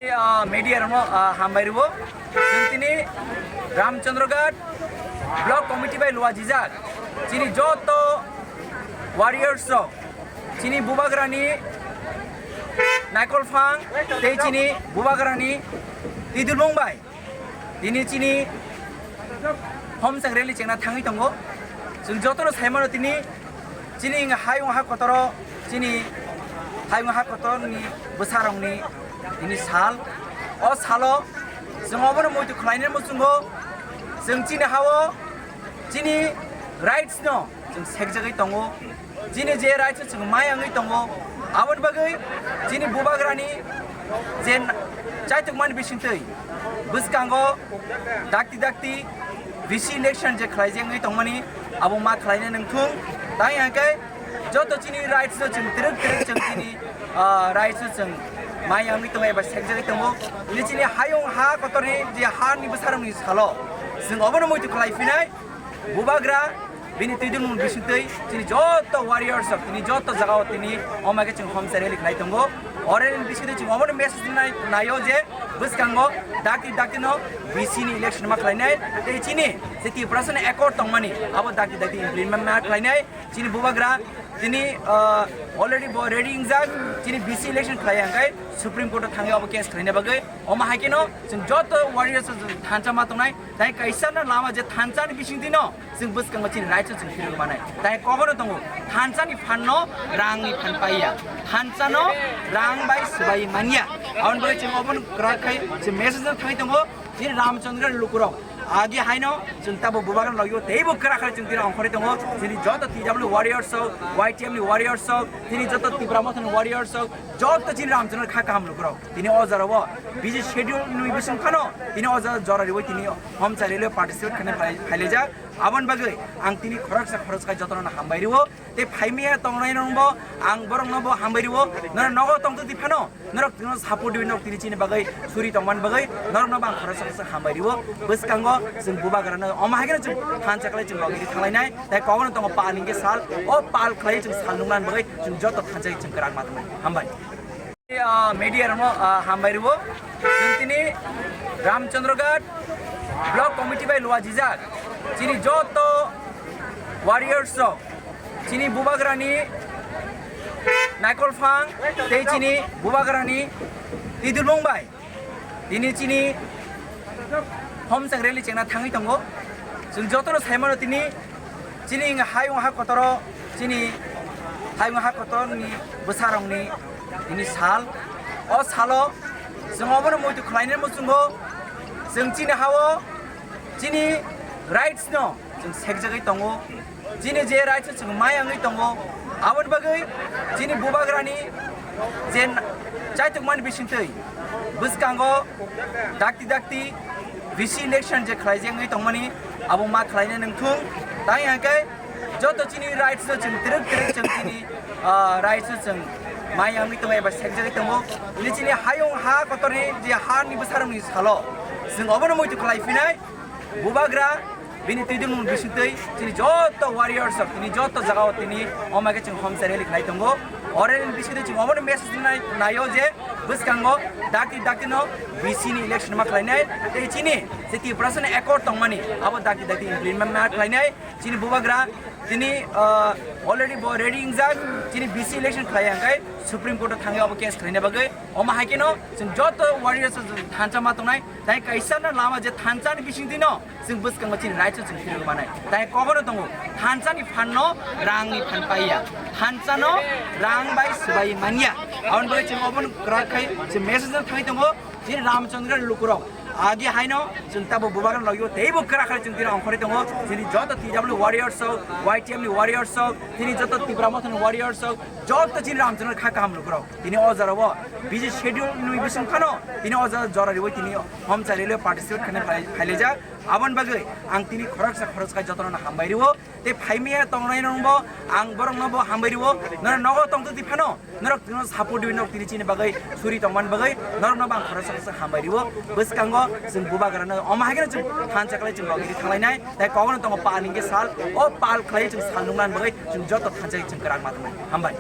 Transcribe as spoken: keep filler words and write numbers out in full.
Ah, media rokno, ah, hambai rwo. Chwng tini Ramchandraghat Block Committee bai luajijak chini joto warriors rok, chini bubagrani naikolphang tei chini bubagrani tidulmung bai tini chini homchang rally chengna thangwi tongo. Chwng jotono saimano tini chini hayung ha kotoro, chini hayung ha kotorni bwsarokni tini sal. O salo chwng obono muitu khlainai muchungo chwng chini hao chini rights no chwng sekjagwi tongo. Chini je rights chwng mai wngwi tongo, aboni bagwi chini bubagrani je chaitukmani bisingtwi bwskango dakti dakti V C election je khlaijak wngwi tongmani, abo ma khlaina nangthung. Tai hwnkhe joto chini rights no chwng twrwk twrwk chwng chini, ah, rights no chwng mai wngwi tongo eba sekjagwi tongo. Tini chini hayung ha kotorni je hani bwsarokni salo chwng obono muitu khlai phinai. Bubagra bini twi dwngmung bisingtwi chini joto warriors rok tini joto jagao tini omage chwng homsa rally khlai tongo. O rally ni bisingtwi chwng omono message nai naio je bwskango dakti dakti no V C ni election ma khlainai tei chini je Tiprasa ni accord tongmani abo dakti dakti implement ma khlainai. Chini bubagra tini, ah, already bo ready wngjak chini V C election khlai hwnkhe Supreme Court o thangwi abo case khlaina bagwi. Omo hai kheno chwng joto warriors rok thansa ma tongnai. Tai kaisa no lama je thansa ni bisingtwi no chwng bwskango chini rights o chwng phirwi manai. Tai kobono tongo, thansa ni phan no rang ni phan paiya, thansa no rang bai swbai manya. Aboni bagwi chwng obono kwrak khai chwng message no thangwi tongo chini Ramchandra lukurok. Agi haino chwng tabo bubagra logio teibo kwrak khai chwng tini ongkhorwi tongo. Chini joto T W warriors rok, Y T F ni warriors rok, chini joto Tipra Motha ni warriors rok, joto chini Ramchandra kha kaham lukurok. Tini o jora o busy schedule ni bising phano tini o jora jora riwi tini homsa rally o participate khaina phai-, phailaijak. Aboni bagwi ang tini khoroksa khoroksa jotono hambai rwo. Tei phaimaya tongnai rokbo ang borokno bo hambai rwo. Norok nogo tongtwtwi phano norok tino support rwi norok tini chini bagwi suri tongmani bagwi norokno bo ang khoroksa khoroksa hambai rwo. Bwskango chwng bubagra no omo hai kheno chwng thansa khlai chwng logiri thanglainai. Tai kogono tongo pal hwnkhe sal, o pal khlai chwng sal nuknani bagwi chwng joto thansa chwng kwrak ma tongnai. Hambai. Ah, media rokno, ah, hambai rwo. Chwng tini Ramchandraghat Block Committee bai luajijak chini joto warriors rok, chini bubagrani naikolphang tei chini bubagrani tidulmung bai tini chini homchang rally chengna thangwi tongo. Chwng jotono saimano tini chini hayung ha kotoro, chini hayung ha kotorni bwsarokni tini sal. O salo chwng obono muitu khlainai muchungo chwng chini hao chini rights no chwng sekjagwi tongo. Chini je rights chwng mai wngwi tongo, aboni bagwi chini bubagrani je na-, chaitukmani bisingtwi bwskango dakti dakti V C election je khlaijak wngwi tongmani, abo ma khlaina nangthung. Tai hwnkhe joto chini rights no chwng twrwk twrwk chwng chini, ah, rights no chwng mai wngwi tongo eba sekjagwi tongo. Tini chini hayung ha kotorni je hani bwsarokni salo chwng obono muitu khlai phinai. Bubagra bini twi dwngmung bisingtwi chini joto warriors rok tini joto jagao tini omage chwng homsa rally khlai tongo. O rally ni bisingtwi chwng omono message nai-, naio je bwskango dakti dakti no V C ni election ma khlainai tei chini je Tiprasa ni accord tongmani abo dakti dakti implement ma khlainai. Chini bubagra tini, ah, already bo ready wngjak chini V C election khlai hwnkhe Supreme Court o thangwi abo case khlaina bagwi. Omo hai kheno chwng joto warriors rok thansa ma tongnai. Tai kaisa no lama je thansa ni bisingtwi no chwng bwskango chini rights o chwng phirwi manai. Tai kobono tongo, thansa ni phan no rang ni phan paiya, thansa no rang bai swbai manya. Aboni bagwi chwng obono kwrak khai chwng message no thangwi tongo chini Ramchandra lukurok. Agi haino chwng tabo bubagra logio teibo kwrak khai chwng tini ongkhorwi tongo. Chini joto T W warriors rok, Y T F ni warriors rok, chini joto Tipra Motha ni warriors rok, joto chini Ramchandra kha kaham lukurok. Tini o jora o busy schedule ni bising phano tini o jora jora riwi tini homsa rally o participate khaina phai-, phailaijak. Aboni bagwi ang tini khoroksa khoroksa jotono hambai rwo. Tei phaimaya tongnai rokbo ang borokno bo hambai rwo. Norok nogo tongtwtwi phano norok tino support rwi norok tini chini bagwi suri tongmani bagwi norokno bo ang khoroksa khoroksa hambai rwo. Bwskango chwng bubagra no omo hai kheno chwng thansa khlai chwng logiri thanglainai. Tai kogono tongo pal hwnkhe sal, o pal khlai chwng sal nuknani bagwi chwng joto thansa chwng kwrak ma tongnai. Hambai.